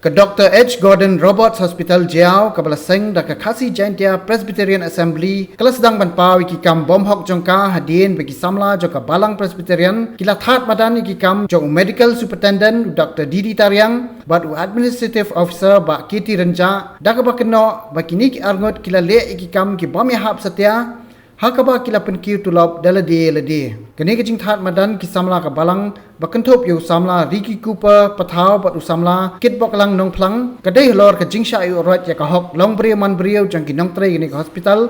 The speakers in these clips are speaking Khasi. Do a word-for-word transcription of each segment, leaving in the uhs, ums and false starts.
Ka Doctor H Gordon Roberts Hospital Jaiaw, kaba la seng da ka Khasi Jaintia Presbyterian Assembly, ka la sdang ban paw ïa ki kam bymhok jong ka hadien ba ki samla jong ka Balang Presbyterian ki la thad madan ïa ki kam jong u Medical Superintendent, u Doctor D D Tariang, bad u Administrative Officer, Bah K T Rynjah, da kaba kynnoh ba kine ki arngut ki la leh ïa ki kam ki bym ïahap satia, ha kaba ki la pynkiew tulop da lade lade. Kane ka jingthad madan ki samla ka Balang, ba kynthup ïa u samla Ricky Cooper Pathaw bad u samla Kitboklang Nongphlang, ka dei halor ka jingshah ïuh roit ïa ka hok long briew man briew jong ki nongtrei kane ka hospital,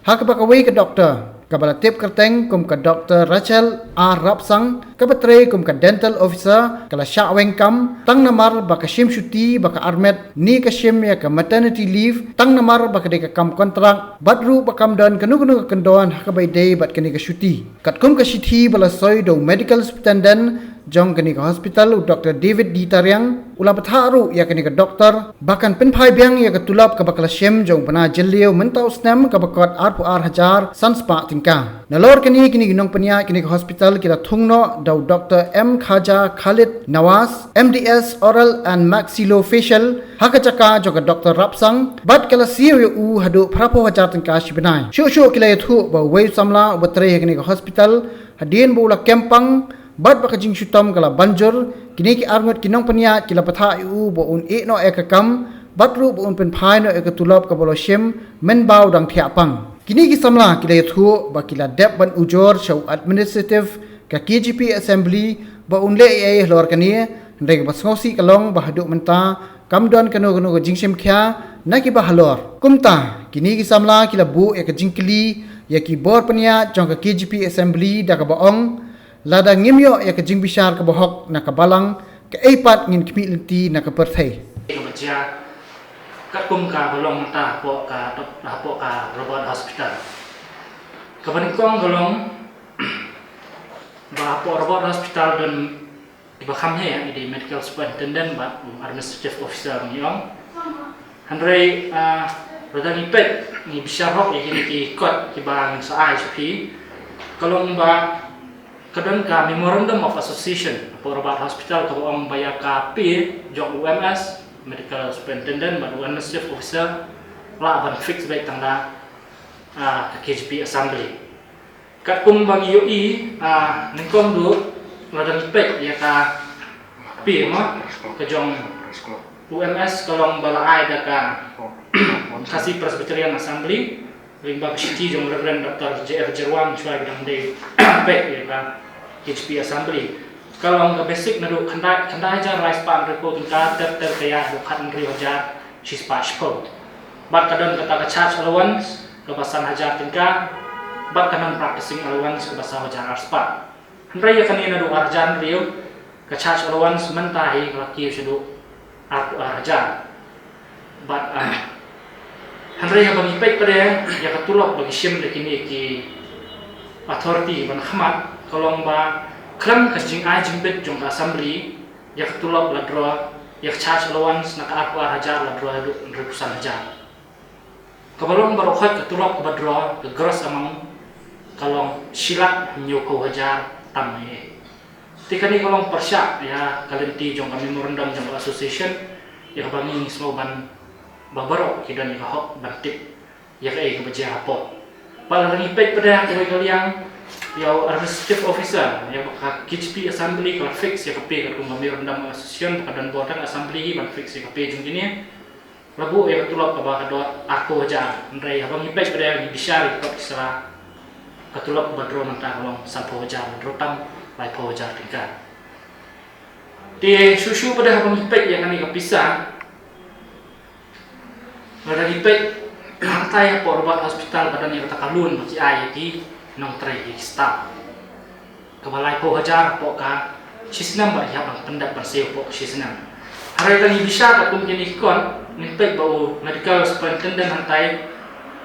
ha kaba kawei ka doktor, kaba la tip kyrteng kum ka Doctor Rachel R Rapsang, kaba trei kum ka dental officer, ka la shah weng kam, tang namar ba ka shim shuti ba ka armet, ne ka shim ïa ka maternity leave, tang namar ba ka dei ka kam kontrak, bad ruh ba kam don kano kano ka kyndon ha kaba ïadei bad kane ka shuti. Katkum ka shithi ba la soi da u Medical Superintendent jong kane ka hospital, u Doctor David D Tariang, u la bthah ruh ïa kane ka doktor ba kan pynphai biang ïa ka tulop kaba ka la shim jong u bnai Jylliew mynta u snem, kaba kot arphew ar hajar san spah tyngka. Nalor kane, kine ki nongpynïaid kane ka hospital ki la thung noh da u Doctor M Khaja Khalid Nawaz, M D S Oral and Maxillofacial, ha ka jaka jong ka Doctor Rapsang, bad ka la siew ïa u haduh phraphew hajar tyngka shi bnai. Shuh shuh ki la ïathuh ba uwei u samla uba trei ha kane ka hospital, hadien ba u la kem pang, bad ba ka jingshitom ka la ban jur, kine ki arngut ki nongpynïaid ki la bthah ïa u ba un ïeh noh ïa ka kam, bad ruh ba un pynphai noh ïa ka tulop kaba u la shim mynba u dang thiah pang. Kine ki samla ki la ïathuh ba ki la dep ban ujor sha u administrative ka K J P Assembly ba un leh ei ei halor kane, hynrei kaba sngewsih ka long ba haduh mynta kam don kano kano ka jingshim khia na kiba halor. Kumta, kine ki samla ki la buh ïa ka jingkylli ïa ki bor pynïaid jong ka K J P Assembly da kaba ong, lada ngim ïoh ïa ka jingbishar kaba hok na ka Balang, kaei pat ngin khmih lynti na ka pyrthei. Kaba jia, katkum kaba long mynta hapoh ka, hapoh ka Robert Hospital. Kaba nyngkong ka long ba hapoh Robert Hospital don kiba kham heh, ïa ki dei Medical Superintendent bad u Administrative Officer, ngi ong. Hynrei, ah, lada ngi peit, ngi bishar hok ïa kine ki kot kiba ngin sa ai sha phi, ka long ba ka don ka Memorandum of Association hapoh Robert Hospital kaba ong ba ïa ka pay jong u M S, Medical Superintendent bad u Administrative Officer, lah ban fix beit tang da, ah, ka K J P Assembly. Katkum ba ngi ïohi, ah, nyngkong duh, lada ngi peit ïa ka pay, mo, ka jong u M S ka long ba la ai da ka Khasi Presbyterian Assembly, lyngba ka shithi jong Reverend Doctor J F Jyrwam, shuwa ba dang dei peit ïa ka K J P Assembly. Ka long ka basic naduh khyndai, khyndai hajar lai spah hynriewphew tyngka ter ter ka ïaid haduh khathynriew hajar shispah shiphew. Bad ka don kata ka charge allowance kaba san hajar tyngka, bad ka non practicing allowance kaba saw hajar ar spah. Hynrei ïa kane naduh ar hajar hynriew, ka charge allowance mynta hi ka la kiew shaduh arphew ar hajar. Bad, ah, hynrei haba ngi peit pat ïa ka tulop ba ki shim da kine ki authority ban khmat, ka long ba khlem ka jingai jingbit jong ka Assembly, ïa ka tulop la draw, ïa ka charge allowance na ka arphew ar hajar la draw haduh hynriewphew san hajar. Kaba long baroh khoit ka tulop kaba draw, ka gross amount, ka long shi lak hynñiewphew hajar tam ei ei. Te kane ka long pyrshah ïa ka lynti jong ka memorandum jong ka association, ïa kaba ngi sngew ban ba baroh ki don ïa ka hok ban tip ïa kaei kaba jia hapoh. Bad lada ngi peit pat ha kawei ka liang, ïa u administrative officer, ïa ka K J P Assembly ka la fix ïa ka pay katkum ka memorandum association, ba ka don bor tang assembly hi ban fix ïa ka pay jong kine. La buh ïa ka tulop kaba ka dor arphew hajar. Hynrei haba ngi peit pat, ngi bishar ïa ka kot ki sla, ka tulop kaba draw mynta ka long sanphew hajar, draw tam laiphew hajar tyngka. Te shuh shuh pat haba ngi peit ïa kane ka pisa, lada ngi peit hangtai hapoh Robert Hospital ka don ïa kata ka loan ba ki ai ïa ki nongtrei, ïa ki staff, kaba laiphew hajar hapoh ka shisnem bad ki hap ban pyndep ban siew hapoh ka shisnem. Hynrei lada ngi bishar katkum kine ki kot, ngin peit ba u medical superintendent hangtai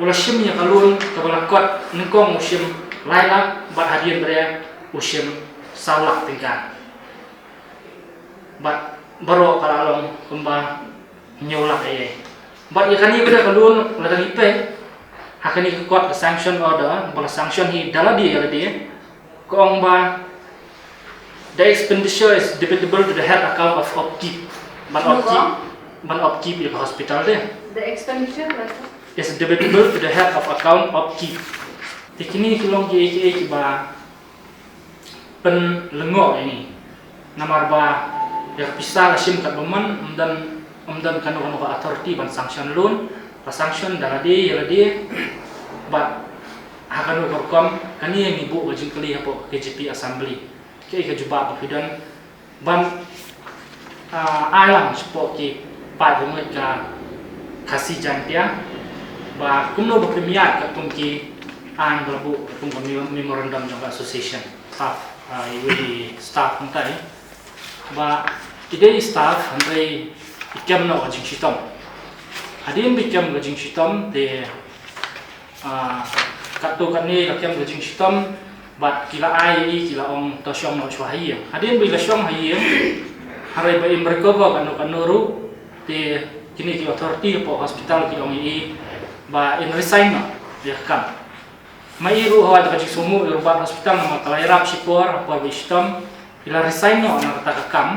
u la shim ïa ka loan kaba la kot, nyngkong u shim lai lak bad hadien pat u shim saw lak tyngka. Bad baroh ka la long kumba hynñiew lak ei ei. Bad ïa kane pat ka loan, lada ngi peit ha kane ka kot ka sanction order ba la sanction hi da lade ïa lade, ka ong ba the expenditure is debitable to the head account of upkeep. Ban upkeep, ban upkeep ïa ka hospital de. The expenditure, is debitable to the head of account upkeep. Te kine ki long ki ei ki ei kiba pynlyngngoh ïa ngi. Namar ba ïa ka pisa la shim katba mon, ym don, ym don kano kano ka authority ban sanction loan, la sanction da lade ïa lade. Bad ha kano ka rukom, kane ngi buh ka jingkylli hapoh ka K J P Assembly. Kaei ka jubab ba phi don ban, ah, ai lang shapoh ki paid ba mut ka Khasi Jaintia ba kumno ba phi ïaid katkum ki aiñ ba la buh katkum ka mem-, memorandum jong ka association. Staff, ah, iwei i staff kumta i ba i dei i staff hynrei i kem noh ka jingshitom. Hadien ba i kem ka jingshitom te Ah, katto katne la kem ka jingshitom, bad ki la ai ïa i, ki la ong to shong noh shuwa ha ïing. Hadien ba i la shong ha ïing, hynrei ba im recover kano kano ruh, te kine ki authority hapoh hospital ki ong ïa i ba in resign noh ïa ka kam. Ma i ruh hawai da ka jingsngewbha ïa u Robert Hospital namar ka la ïarap shipor ha por ba i shitom, i la resign noh na kata ka kam.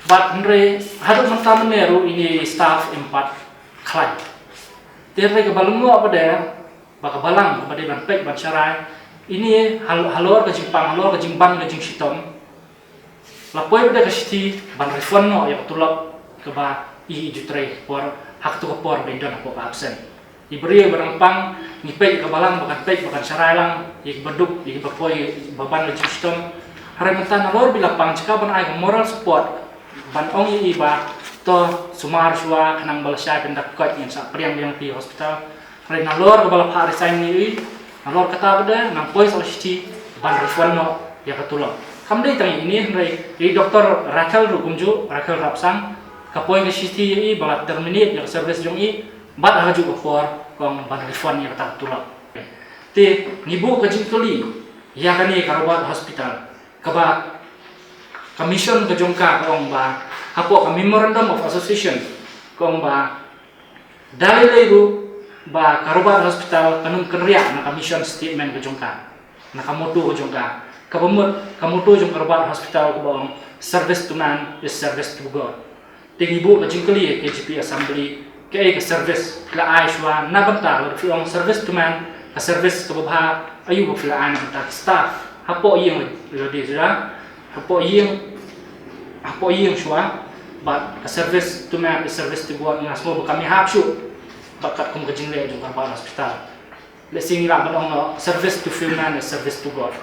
Bad hynrei haduh mynta mynne ruh ine i staff im pat khlaiñ. Te hynrei kaba lyngngoh pat de, ba ka balang kaba dei ban peit ban sharai, ine hal-, halor ka jingpang, halor ka jingban ka jingshitom, la poi pat de ka shithi ban refund noh ïa ka tulop kaba i i ju trei por, ha kato ka por ba i don hapoh ka absent. I briew ba dang pang, ngi peit ka balang ba kan peit ba kan sharai lang ïa kiba duk, ïa kiba poi ba ban ka jingshitom. Hynrei mynta nalor ba i la pang, jaka ban ai ka moral support ban ong ïa i ba to sumar shuwa khnang ba lashai pynda koit ngin sa pdiang biang phi hospital. Hynrei nalor kaba la phah resign ïa i, nalor kata pat de nang poi sa shithi ban refund noh ïa ka tulop. Kam dei tang ine hynrei i Doctor Raquel ruh kumjuh, Raquel Rapsang, ka poi ka shithi ïa i ba la terminate ïa ka service jong i, bad ha kajuh ka por ka ong ban refund ïa kata ka tulop. Te ngi buh ka jingkylli ïa kane ka Robert Hospital, kaba ka mission ka jong ka ka ong ba hapoh ka memorandum of association ka ong ba da lei lei ruh ba ka Robert Hospital kan ym kynriah na ka mission statement ka jong ka, na ka motto ka jong ka. Kaba mut ka motto jong ka Robert Hospital kaba ong service to man is service to God. Te ngi buh ka jingkylli ïa ka K J P Assembly, kaei ka service phi la ai shuwa na bynta, lada phi ong service to man, ka service kaba bha aïu ba phi la ai na bynta ki staff hapoh ïing lade shuwa, hapoh ïing, hapoh ïing shuwa, bad ka service to man is service to God, nga sngew ba kam ïahap shuh bad katkum ka jingleh jong ka Robert Hospital. Lehse ngi lah ban ong noh service to few man is service to God.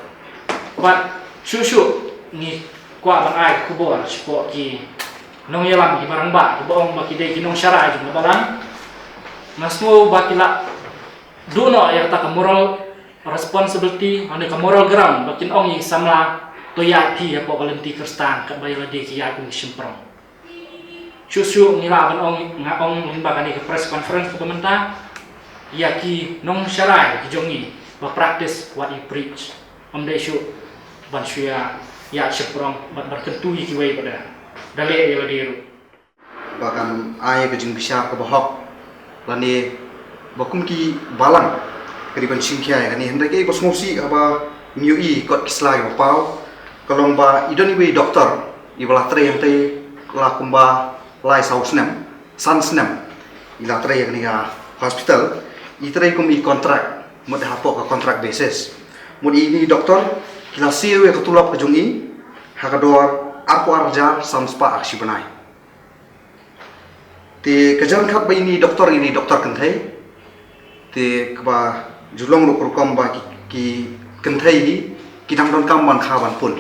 Bad shuh shuh ngi kwah ban ai ka khubor shapoh ki nongïalam kiba rangbah kiba ong ba ki dei ki nongsharai jong ka balang. Nga sngew ba ki lah duh noh ïa kata ka moral responsibility, lane ka moral ground ba kin ong ïa ki samla to ïaid phi hapoh ka lynti Khristan katba ïa lade ki ïaid kum ki shymprong. Shuh shuh ngi lah ban ong, nga ong lyngba kane ka press conference kaba mynta, ïa ki nongsharai ki jong ngi ba practice what you preach. Ym dei shuh ban shu ïa, ïa shymprong, ban, ban kyntu ïa kiwei pat de. Da leh ïa lade ruh. Ba kan ai ka jingbishar kaba hok, lane ba kum ki balang ka dei ban shim khia ïa kane. Hynrei kaei ba sngewsih haba ngi ïohi kot ki sla kiba paw ka long ba i don iwei i doktor iba la trei hangtei la kumba lai saw snem, san snem i la trei ïa kane ka hospital, i trei kum i contract, mut hapoh ka contract basis. Mut ine i doktor ki la siew ïa ka tulop ka jong i ha ka dor arphew ar hajar san spah ar shi bnai. Te ka jan khat ba ine i doktor, ine i doktor kynthei. Te kaba ju long ruh ka rukom ba ki, ki kynthei hi ki dang donkam ban kha ban pun.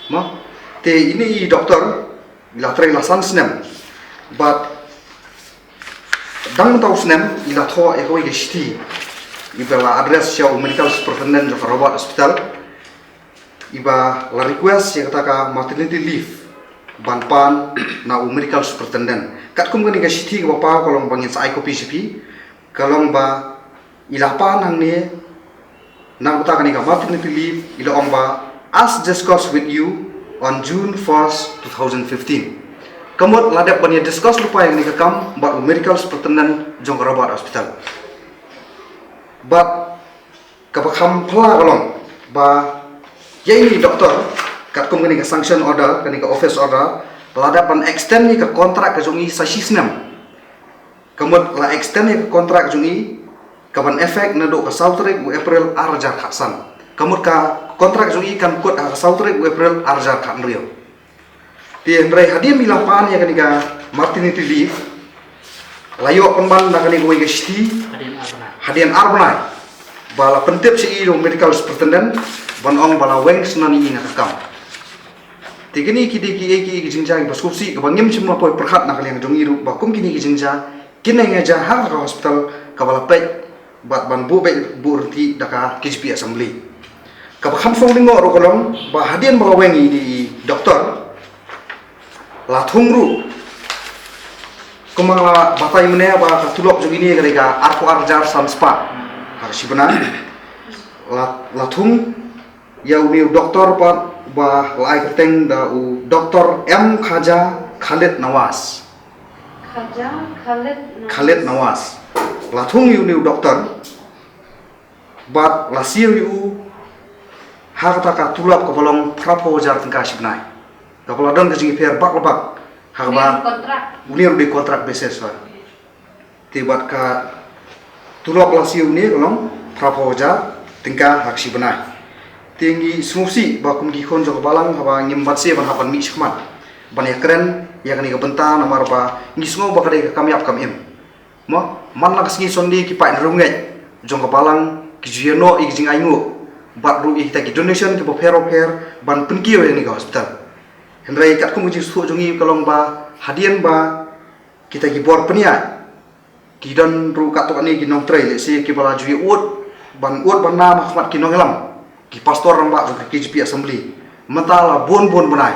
Mo? Te ine i doktor i la trei la san snem. Bad dang mynta u snem i la thoh ïa kawei ka shithi iba la address sha u medical superintendent jong ka Robert Hospital, iba la request ïa kata ka maternity leave ban pan na u medical superintendent. Katkum kane ka shithi kaba paw ka long ba ngin sa ai copy sha phi, ka long ba i la pan hangne na ka bynta kane ka maternity leave, i la ong ba as discussed with you on June first, two thousand fifteen. Ka mut la dep ban ïa discuss lypa ïa kane ka kam bad u medical superintendent jong ka Robert Hospital. Bad kaba kham phylla ka long ba ïa ine i doktor, katkum kane ka sanction order, kane ka office order, La dep ban extend ïa ka kontrak ka jong i sa shi snem. Ka mut la extend ïa ka kontrak ka jong i ka ban effect naduh ka saw tarik u April ar hajar khatsan. Ka mut ka kontrak ka jong i kan kut ha ka saw tarik u April ar hajar khathynriew. Te hynrei hadien ba i la pan ïa kane ka maternity leave, la ïoh pynban na kane kawei ka shithi hadien ar bnai ba la pyntip sha i da u medical superintendent ban ong ba la weng shuh na i na ka kam. Te kine ki dei kiei kiei ki jingjia kiba sngewsih kaba ngim shym la poi pyrkhat na ka liang jong ngi ruh ba kum kine ki jingjia kin nang ïa jia ha ka hospital kaba la peit bad ban buh beit buh ryntih da ka K J P Assembly. Kaba kham sngewlyngngoh ruh ka long ba hadien ba la weng ine i doktor, la thung ruh, kumba nga la batai mynne ba ka tulop jong ine ka dei ka arphew ar hajar san spah ha ka shi bnai. La, la thung ïa une u doktor pat ba la ai kyrteng da u Doktor M Khaja Khalid Nawaz. Khaja Khalid Nawaz. Khalid Nawaz. La thung ïa une u doktor bad la siew ïa u ha kata ka tulop kaba long phraphew hajar tyngka shi bnai. Kaba la don ka jingïapher bak la bak ha kaba une ruh dei contract basis ba. Te bad ka tulop la siew ïa une ka long phraphew hajar tyngka ha ka shi bnai. Te ngi sngewsih ba kum ki khun jong ka balang haba ngim banse ban hap ban mih shakhmat ban ïakren ïa kane ka bynta namar ba ngi sngew ba ka dei ka kam ïap kam im. Mo, man la ka sngi Sunday ki paid riewngeit jong ka balang ki ju ïa noh ïa ki jingainguh bad ruh ïa kita ki donation kiba pher ba pher ban pynkiew ïa kane ka hospital. Hynrei katkum ka jingsngewthuh jong ngi ka long ba hadien ba kita ki bor pynïaid ki don ruh katto katne ki nongtrei lehse kiba la ju ïa ud ban ud ban nam ha khmat ki nongïalam, ki pastor rangbah jong ka K J P Assembly. Mynta la bun bun bnai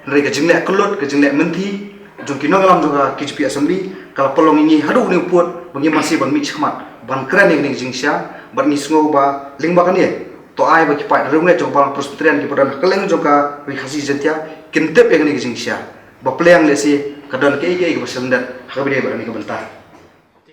hynrei ka jingleh kyllut, ka jingleh mynthi jong ki nongïalam jong ka K J P Assembly ka la pynlong ïa ngi haduh une u pud ba ngim banse ban mih shakhmat ban kren ïa kane ka jingshai. Bad ngi sngew ba lyngba kane to ai ba ki paid riewngeit jong ka balang Presbyterian kiba don ha kylleng jong ka Ri Khasi Jaiñtia kin tip ïa kane ka jingshai ba pliang lehse ka don kaei kaei kaba shlyndet ha kaba ïadei bad kane ka bynta.